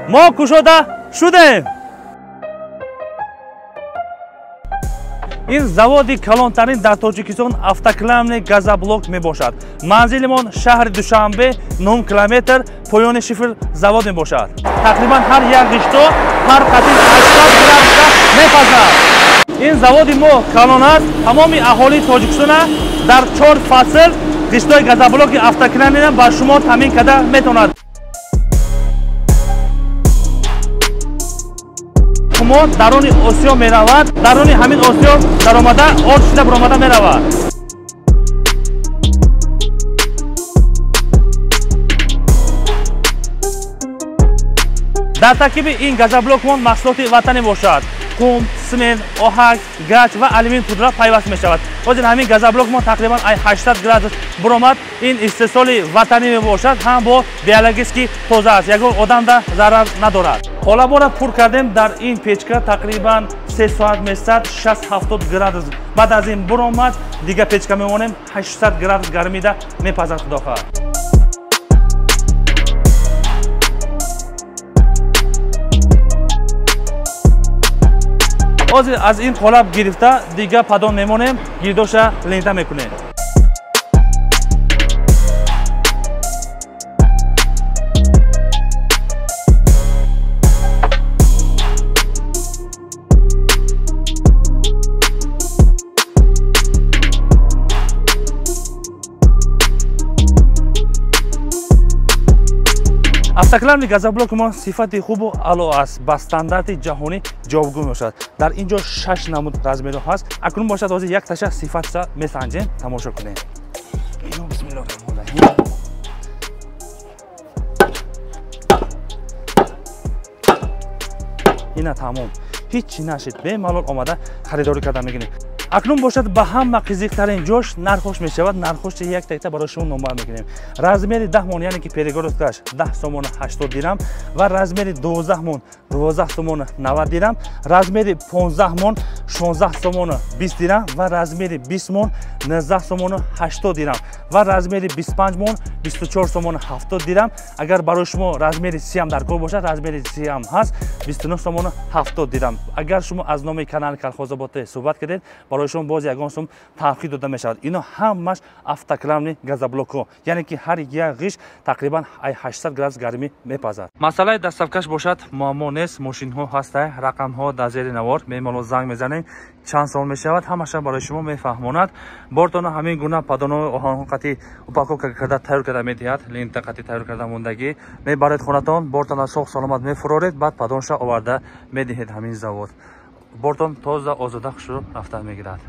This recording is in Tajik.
Мо кушода шудем. Ин заводи калонтарин дар Тоҷикистон автоклавный газоблок мебошад. Манзилимон шаҳри Душанбе, 9 километр поёни шифр завод мебошад. Тақрибан ҳар як ғишто ҳар қатил 800 градуса мепазад. Ин заводи мо калон аст. Тамоми аҳолии Тоҷикистона дар 4 фасл ғиштои газоблоки автоклавниро ба шумо таъмин карда метавонад. Мо даруни Осиё меравад, даруни ҳамин Осиё даромада орд шуда баромада меравад. Дар таркиби ин газоблокмон маҳсулоти ватанӣ бошад. Қум, симент, оҳак, гач ва алюмин пудра пайваст мешавад. Ҳозир ҳамин газоблокмон тақрибан 800 градус баромад. Ин истеҳсоли ватанӣ мебошад, ҳам бо биологически тоза аст, ягон одамда зарар надорад. Қолабора пур кардем дар ин печка тақрибан 3 соат месад 60-70 градус. Баъд аз ин баромад дига печка мемонем 800 градус гармида мепазад худо хоҳад. Ҳозир аз ин қолаб гирифта дига падон мемонем, гирдоша лента мекунем. Автоклавный газоблоки мо сифати хубу аъло аст, ба стандарти ҷаҳонӣ ҷавобгӯ мебошад. Дар ин ҷо 6 намуд размерҳо ҳаст. Акнун бошад ҳозир як таша сифатша месанҷем, тамошо кунем. Бисмиллоҳир-раҳмонир-раҳим. Ина тамом, ҳеҷ чӣ нашид, бемалол омада харидорӣ карда мегирем. Акнун бошад ба ҳама қизиқтарин ҷош нархош мешавад. Нархош як такта барои шумо номбар мекунем. Размери 10 мон, яъне ки перегородкаш 10 сомона 80 дирам ва размери 12 мон 12 сомона 90 дирам, размери 15 мон 16 сомона 20 дирам ва размери 20 мон 19 сомона 80 дирам ва размери 25 мон 24 сомона 70 дирам. Агар барои шумо размери 30 ҳам дар кор бошад, размери 30 ҳам ҳаст 29 сомона 70 дирам. Агар шумо аз номи канали Колхозобод суҳбат кардед, барои шумо боз ягон сум таъхир дода мешавад. Ино ҳамаш автоклавни газоблокҳо, яъне ки ҳар як ғиш тақрибан 800 градус гармӣ мепазад. Масъалаи доставкаш бошад муаммо нест, мошинҳо ҳаста, рақамҳо дар зери навор, бемалол занг мезанем, чанд сол мешавад, ҳамаша барои шумо мефаҳмонад. Бортона ҳамин гуна падонои оҳанҳо қатӣ упаковка карда тайёр карда медиҳад, лента қатӣ тайёр карда мондагӣ. Мебаред хонатон, бортона соғ саломат мефуроред, баъд падонша оварда медиҳед ҳамин завод. Бортон тоза озода хушрӯ рафта мегирад.